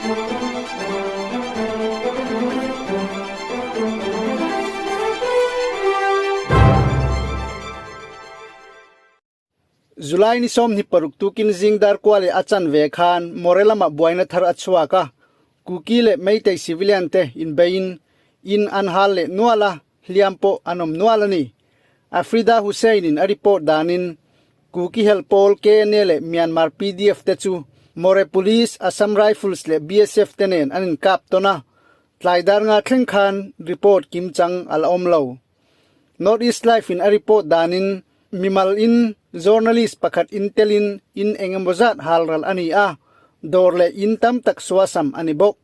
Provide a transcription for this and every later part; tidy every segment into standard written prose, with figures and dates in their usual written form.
July ni 26 tukin zing dar kua leh a chanve khan Moreh lamah buaina thar a chhuak a, Kuki leh Meitei civilian te inbeiin in an hal leh nual a, hliam pawh an awm nual a ni. Afrida Hussain in a report danin Kuki helh pawl KNA leh Myanmar PDF te chu Moreh Police, Assam Rifles leh BSF te nen an inkap tawn a, tlai dar nga thleng khan report kimchang a la awm lo. North East Live in a report danin mimal in journalist pakhat in telin in engemaw zat halral a ni a, dawr leh in tam tak suasam a ni bawk.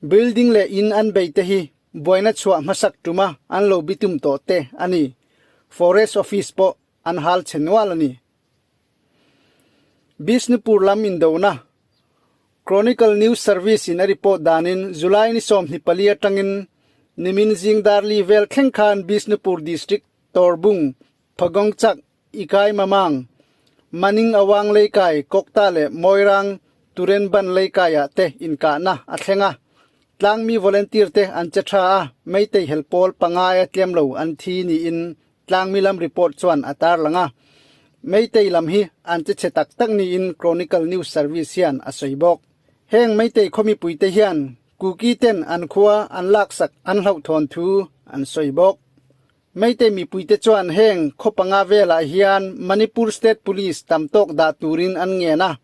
Building leh in an bei te hi buaina chhuah hmasak tuma an lo bitum tawh te a ni. Forest Office pawh an hal chhe nual a ni. Bishnupur lam indona Chronicle News Service in a report danin July ni 24 atangin nimin zing darli vel thleng khan Bishnupur District Torbung, Phagongchak, Ikai Mamang, Maning Awang Leikai, Kokta leh Moirang Turenban Leikaiah te inkahna a thleng a. Tlangmi volunteer te an che tha a, Meitei helpawl pangai a tlem lo an thi niin Tlangmi lam report chuan a tarlang a, Meitei lam hi an che chhe tak tak niin Chronicle News Service hian a sawi bawk. Heng Meitei khawmipuite hian Kuki ten an khua an laksak an hlauhthawn thu an sawi bawk. Meitei mipuite chuan heng khaw panga velah hian Manipur State Police tam tawk dah turin an ngen a,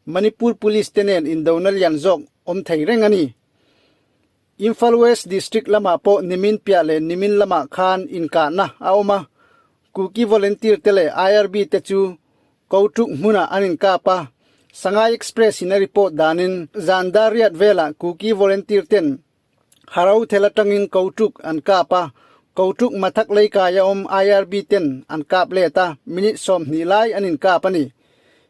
Manipur Police te nen indona lian zawk awm thei reng a ni. Imphal West District lamah pawh nimin piah leh nimin lamah khan inkahna a awm a, Kuki volunteer te leh IRB te chu Kotuk hmunah an inkap a, Sangai Express in a report danin zan dar riat velah Kuki volunteer ten Harau thel atangin Kotuk an kap a, Kotuk Mathak leikaia awm IRB ten an kap let a, minute 20 lai an inkap a ni.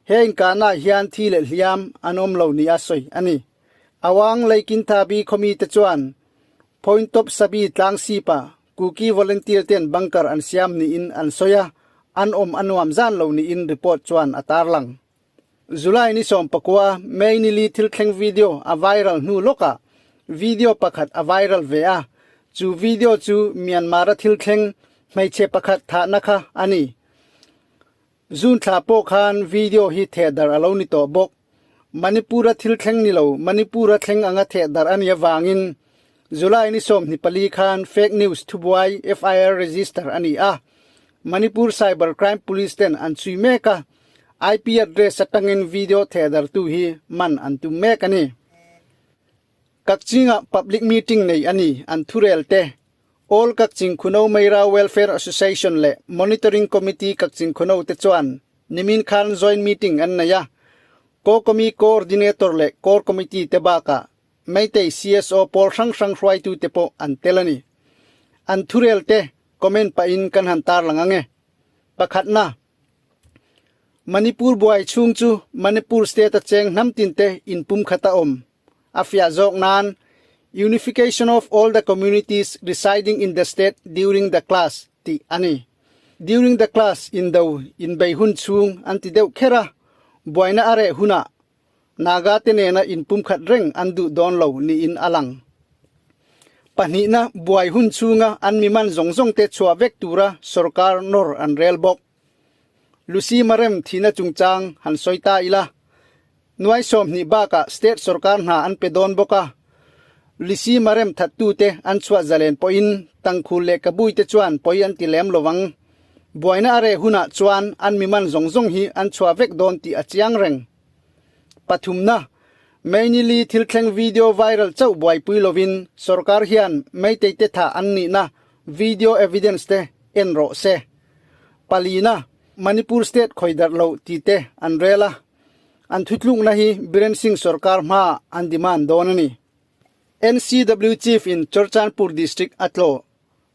He inkahnaah hian thi leh hliam an awm lo nia sawi a ni. Awang Leikintabi khawmite chuan Point Top Sabi tlang sipa Kuki volunteer ten bunker an siam niin an sawi a, an awm a nuam zan lo niin report chuan a tarlang. July ni 19, May ni li thil thleng video a viral hnu lawkah video pakhat a viral ve a, chu video chu Myanmar-a thil thleng hmeichhe pakhat thahna kha a ni. June thla pawh khan video hi thehdarh a lo ni tawh bawk. Manipur-a thil thleng ni lo, Manipur-a thleng anga thehdarh a nih avangin July ni 24 khan fake news thubuai FIR register a ni a, Manipur Cyber Crime Police ten an chhui mek a, IP address atangin video thehdarhtu hi man an tum mek a ni. Kakchingah public meeting nei a ni an thurel te. All Kakching Khuno Meira Welfare Association leh Monitoring Committee Kakching Khuno te chuan nimin khan joint meeting an nei a. Kokomi Coordinator leh Core Committee te bakah Meitei CSO pawl hrang hrang hruaitu te pawh an tel a ni. An thurel te comment pahin kan han tarlang ang e. Pakhatna, Manipur buai chhung chu Manipur state a cheng hnam tin te inpumkhat a awm. A fiah zawk nan Unification of all the communities residing in the state during the clash tih a ni. During the clash indo inbei hun chhung an ti deuh kher a, buaina a reh hunah Naga te nena inpumkhat reng an duh dawn lo niin a lang. Pahnihna buai hun chhunga an miman zawng zawng te chhuah vek tura sorkar nawr an rel bawk. Lucy Marem thihna chungchang han sawi ta ila. Nuai 20 bakah state sorkar hna an pe dawn bawk a. Lucy Marem thattute an chhuah zalen pawhin Tangkhul leh Kabuite chuan pawi an ti lem lo ang. Buaina a reh hunah chuan an miman zawng zawng hi an chhuah vek dawn tih a chiang reng. Pathumna, May ni li thil thleng video viral chauh buaipui lovin sorkar hian Meitei te thah an nihna video evidence te en rawh se. Palina, Manipur state khawi darh loh tih te an rel a, an thutlukna hi Biren Singh sorkar hmaah an demand dawn a ni. NCW Chief in Churchandpur District a tlawh.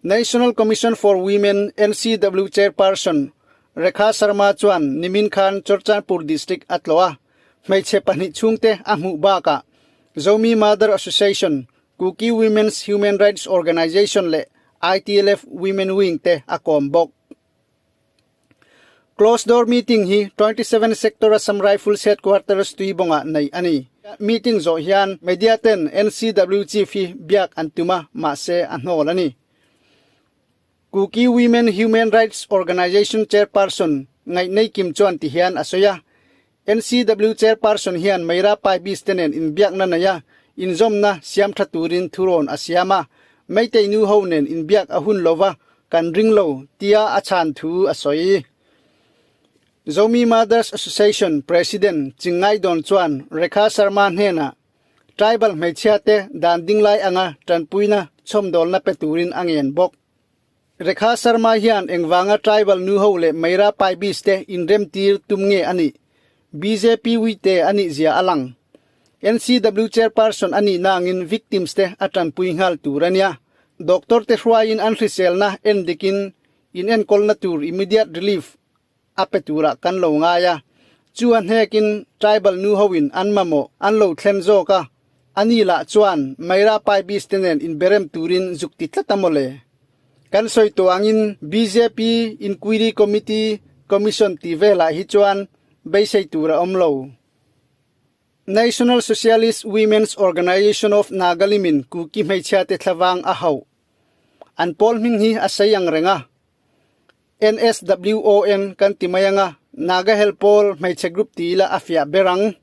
National Commission for Women, NCW, Chairperson Rekha Sharma chuan nimin khan Churchandpur District a tlawh a, hmeichhe pahnih chhungte a hmuh bakah Zomi Mother Association, Kuki Women's Human Rights Organization leh ITLF Women Wing te a kawm bawk. Closed door meeting hi 27 Sector Assam Rifles Headquarters Tuibawngah neih a ni. Meeting zawh hian media ten NCW chief hi biak an tum a, mahse a hnawl a ni. Kuki Women Human Rights Organization chairperson Ngaihnei Kim chuan ti hian a sawi a, NCW chairperson hian Meira Paibis te nen inbiakna nei a, inzawmna siam tha turin thurawn a siam a, Meitei nu ho nen inbiak a hun lova kan ring lo tia a chhan thu a sawi. Zomi Mothers Association President Chingngai Dawn chuan Rekha Sharma hnenah Tribal hmeichhia te dan dinglai anga tanpuina chhawmdawlna pe turin a ngen bawk. Rekha Sharma hian engvanga tribal nu ho leh Meira Paibis te inremtir tum nge a nih? Bjp uite a nih zia a lang. NCW chairperson a nih nangin victims te a tanpui nghal tur a nia. Doctor te hruaiin an hriselna en dikin inenkawlna tur immediate relief a pe turah kan lo ngai a, chu a hnekin tribal nu hoin an mamawh an lo thlen zawk a, a ni lah chuan Meira Paibis te nen inberem turin zuk ti tlat a mawle. Kan sawi tawh angin bjp Inquiry Committee Commission tih velah hi chuan beisei tur a awm lo. National Socialist Women's Organization of Nagalim-in Kuki hmeichhia te thlavang a hauh. An pawl hming hi a sei ang reng a. NSWON kan ti mai anga, Naga Hel Pawl hmeichhe group ti ila a fiah ber ang.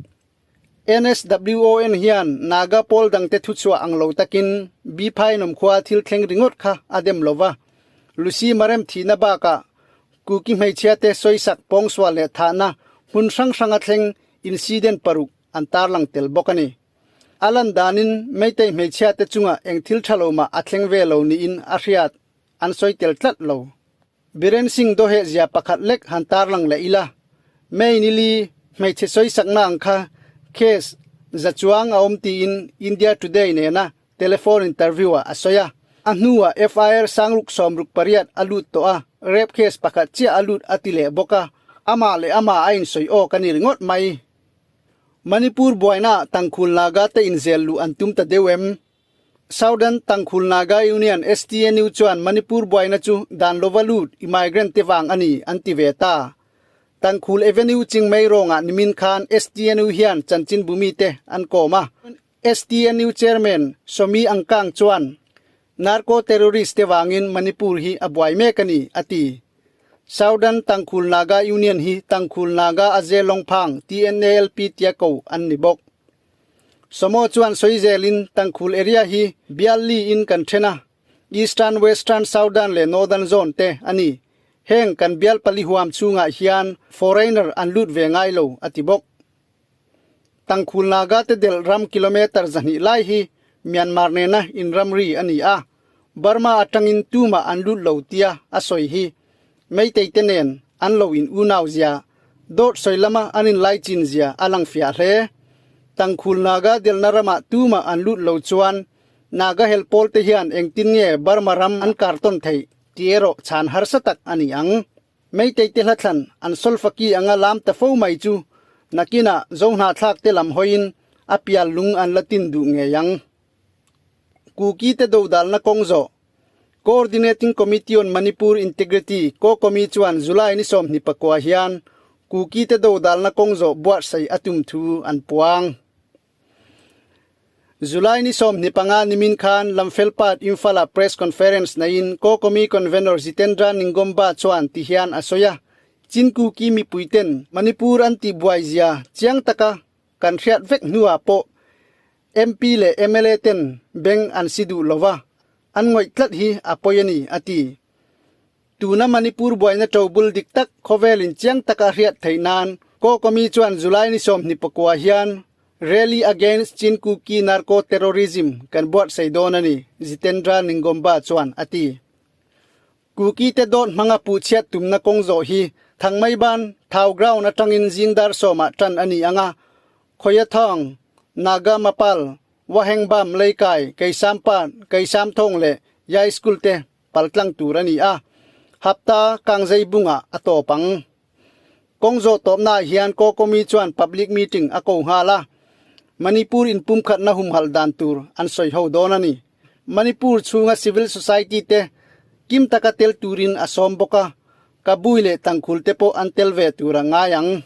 NSWON hian Naga pawl dangte thuchhuah ang lo takin Biphainawm khua thil thleng ringawt kha a dem lo va. Lucy Marem thihna bakah Kuki hmeichhiate sawisak pawngsual leh thahna hmun hrang hranga thleng incident paruk an tarlang tel bawk a ni. A lan danin Meitei hmeichhiate chungah eng thil tha lo mah a thleng ve lo niin a hriat. an sawi tel tlat lo. Biren Singh dawheh zia pakhat lek han tarlang leh ila, May nili hmeichhe sawisakna ang kha case za chuang a awm tiin India Today nena telephone interview ah a sawi a. A hnuah FIR sangruk 68 a lut tawh a, rape case pakhat chiah a lut a ti leh bawk a, amah leh amah a insawi awk a ni ringawt mai. Manipur buainaah Tangkhul Naga te inzel luh an tum ta deuh em? Southern Tangkhul Naga Union, STNU, chuan Manipur buaina chu dan lova lut immigrant te vang a ni an ti ve ta. Tangkhul Avenue Chingmei rawngah nimin khan STNU hian chanchinbu mite an kawm a. STNU Chairman Somi Angkang chuan Narco terrorist te vangin Manipur hi a buai mek a ni a ti. Southern Tangkhul Naga Union hi Tangkhul Naga Aze Longphang, TNALP, tia ko an ni bawk. Somo chuan sawi zelin Tangkhul area hi bial li in kan then a, Eastern, Western, Southern leh Northern zone te a ni. Heng kan bial pali huam chhungah hian foreigner an lut ve ngai lo, a ti bawk. Tangkhul Naga te delh ram kilometre 200 lai hi Myanmar nena inramri a ni a, Burma atangin tumah an lut lo tia a sawi hi Meitei te nen an lo in unau zia, dawt sawi lama an in laichin zia a lang fiah hle. Tangkhul Naga delna ramah tumah an lut lo chuan Naga hel pawl te hian engtin nge Burma ram an kar tawn theih tih erawh chhan harsa tak a ni ang. Meitei te hlathlan an solfaki anga lam ta fo mai chu nakinah Zohnahthlak te lam hawiin a pial lung an la tin duh ngei ang. Kuki te dodalna kawng zawh Coordinating Committee on Manipur Integrity, COCOMI, chuan July ni 29 hian Kuki te dodalna kawng zawh buatsaih a tum thu an puang. July ni 25 nimin khan Lamfelpat Imphal-ah press conference neiin COCOMI Convenor Jitendra Ningomba chuan ti hian a sawi a, Chin Kuki mipuiten Manipur an tihbuai zia chiang taka kan hriat vek hnuah pawh MP leh mla ten beng an si duh lo va, an ngawih tlat hi a pawi a ni, a ti. Tuna Manipur buaina ṭobul dik tak khawvelin chiang taka hriat theih nan Kokomi chuan July ni 29 hian Rally Against Chin Kuki Narco Terrorism kan buatsaih dawn a ni, Jitendra Ningomba chuan a ti. Kuki te dawt hmanga puhchhiat tumna kawng zawh hi Thangmeiban Thau Ground atangin zing dar sawmah tan a ni ang a, Khoiathawng, Naga Mapal, Wahengbam, Leikai, Keisampat, Keisamthawng leh Yai School te paltlang tur a ni a, hapta Kangzei bungah a tawp ang. Kawng zawh tawpnaah hian Kokomi chuan public meeting a ko nghal a, Manipur inpumkhatna humhalh dan tur an sawi ho dawn a ni. Manipur chhunga civil society te kim taka tel turin a sawm bawk a, Kabui leh Tangkhul te pawh an tel ve tur a ngai ang.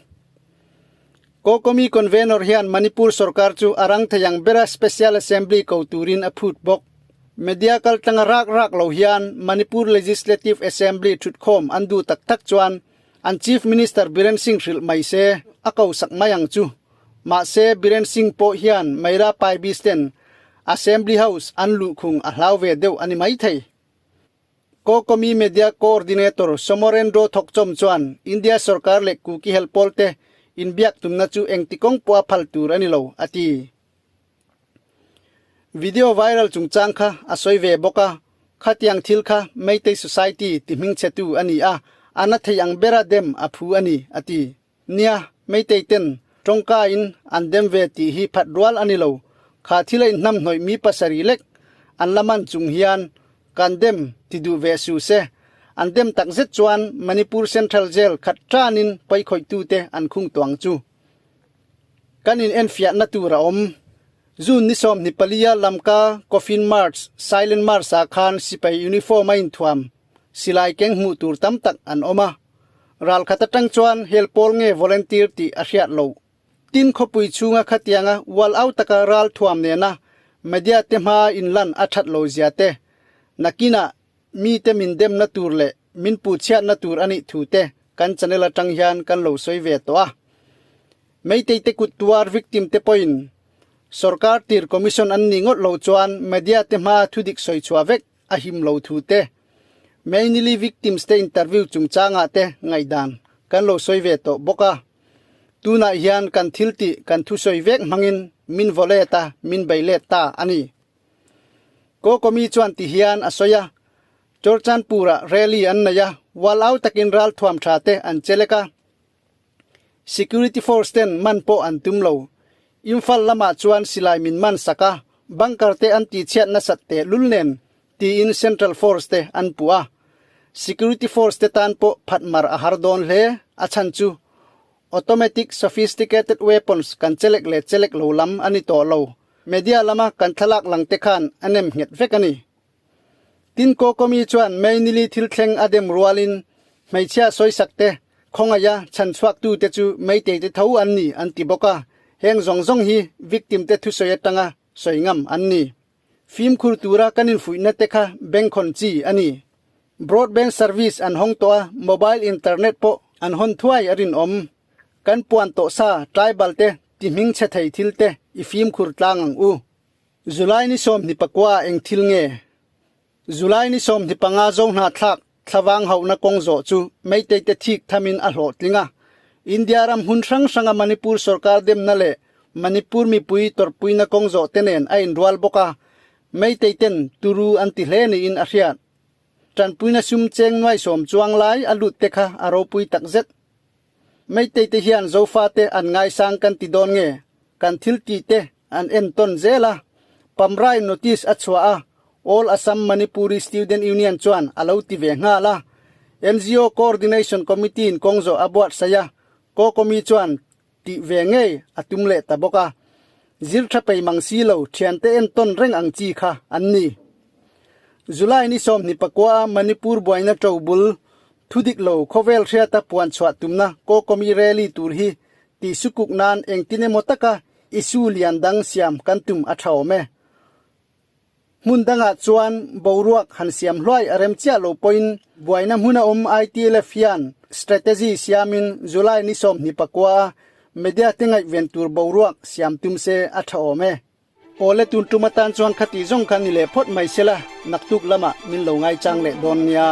Kokomi Convenor hian Manipur sorkar chu a rang thei ang bera Special Assembly ko turin a phut bawk. Media kaltlanga rak rak lo hian Manipur Legislative Assembly thutkhawm an duh tak tak chuan an Chief Minister Biren Singh hrilh mai se a ko sak mai ang chu. Mahse Biren Singh pawh hian Meira Paibis ten Assembly House an luhkhung a hlau ve deuh a ni maithei. Kokomi Media Coordinator Somorendro Thokchom chuan India sorkar leh Kuki helpawl te inbiak tumna chu engti kawng pawha phal tur a ni lo, a ti. Video viral chungchang kha a sawi ve bawk a, khatiang thil kha Meitei Society ti hmingchhetu a ni a, a na thei ang bera dem a phu a ni, a ti. Nia, Meitei ten tawngka in an dem ve tih hi phat rual a ni lo. Kha thil a inhnamhnawih mi pasarih lek an la man chung hian kan dem ti duh ve su se. An dem tak zet chuan Manipur Central Jail khat tanin pawikhawih-tute an khung tawh ang chu. Kan in enfiahna tur a awm. June ni 24 a Lamka Coffin March, Silent March ah khan sipai uniform a inthuam silai keng hmuh tur tam tak an awm a. Ralkhat atang chuan hel pawl nge volunteer tih a hriat loh. Tin khawpui chhunga khatianga ual au taka ral thuam nena media te hma inlan a that lo zia te, nakinah mite min demna tur leh min puhchhiatna tur a nih thu te kan channel atang hian kan lo sawi ve tawh a. Meitei te kut tuar victim te pawhin sorkar tir commission an nih ngawt lo chuan media te hma thudik sawi chhuah vek a him lo thu te, Mainly victims te interview chungchangah te ngaihdan kan lo sawi ve tawh bawk a. Tunah hian kan thil tih kan thusawi vek hmangin min vaw let a, min bei let ta a ni. Kokomi chuan ti hian a sawi a, Churchandpur-ah rally an nei a, wal au takin ralthuam tha te an chelek a. Security force ten man pawh an tum lo. Imphal lamah chuan silai min man sak a, bunker te an tihchhiat nasat teh lul nen tiin Central force te an puh a. Security force te tan pawh phat mar a har dawn hle, a chhan chu automatic sophisticated weapons kan chelek leh chelek lo lam a ni tawh lo. Media lama kan thlalak lang te khan a nem nghet vek a ni. Tin Kokomi chuan May nili thil thleng a dem rualin hmeichhia sawisak te, khawngaia chhanchhuaktu te chu Meitei te tho an ni an ti bawk a, heng zawng zawng hi victim te thusawi atanga sawi ngam an ni. Fimkhur tura kan infuihna te kha bengkhawn chi a ni. Broadband service an hawng tawh a, mobile internet pawh an hawn thuai a rinawm. Kan puan tawh sa tribal te ti hmingchhe thei thil te i fimkhur tlang ang u. July ni 24 eng thil nge? July ni 25 zo hnahthlak thlavang hauhna kawng zawh chu Meitei te thik thamin a hlawhtling a. India ram hmun hrang hranga Manipur sorkar demna leh Manipur mipui tawrhpuina kawng zawh te nen a inrual bawk a, Meitei ten turu an ti hle niin a hriat. Tanpuina sum cheng nuai sawm chuang lai a lut te kha a ropui takzet. Meitei te hian Zofate an ngaisang kan ti dawn nge? Kan thil tih te an entawn zel a, Pamrai notice a chhuah a, All Assam Manipuri Student Union chuan a lo ti ve nghal a. NGO Coordination Committee in kawng zawh a buatsaih a, Kokomi chuan tih ve ngei a tum leh ta bawk a. Zir tha pei mang si lo thiante entawn reng ang chi kha an ni. July ni 24 a Manipur buaina to bul thudik lo khawvel hriata puan chhuah tumna Kokomi rally tur hi tih sukuk nan engtin emaw taka issue lian dang siam kan tum a tha awm e. Hmun dangah chuan boruak han siam hluai a rem chiah lo pawhin buaina hmuna awm ITLF hian strategy siamin July ni 24 a media te ngaihven tur boruak siam tum se a tha awm e. Awle tun tum atan chuan khati zawng kha ni leh phawt mai sela naktuk lamah min lo ngaichang leh dawn nia.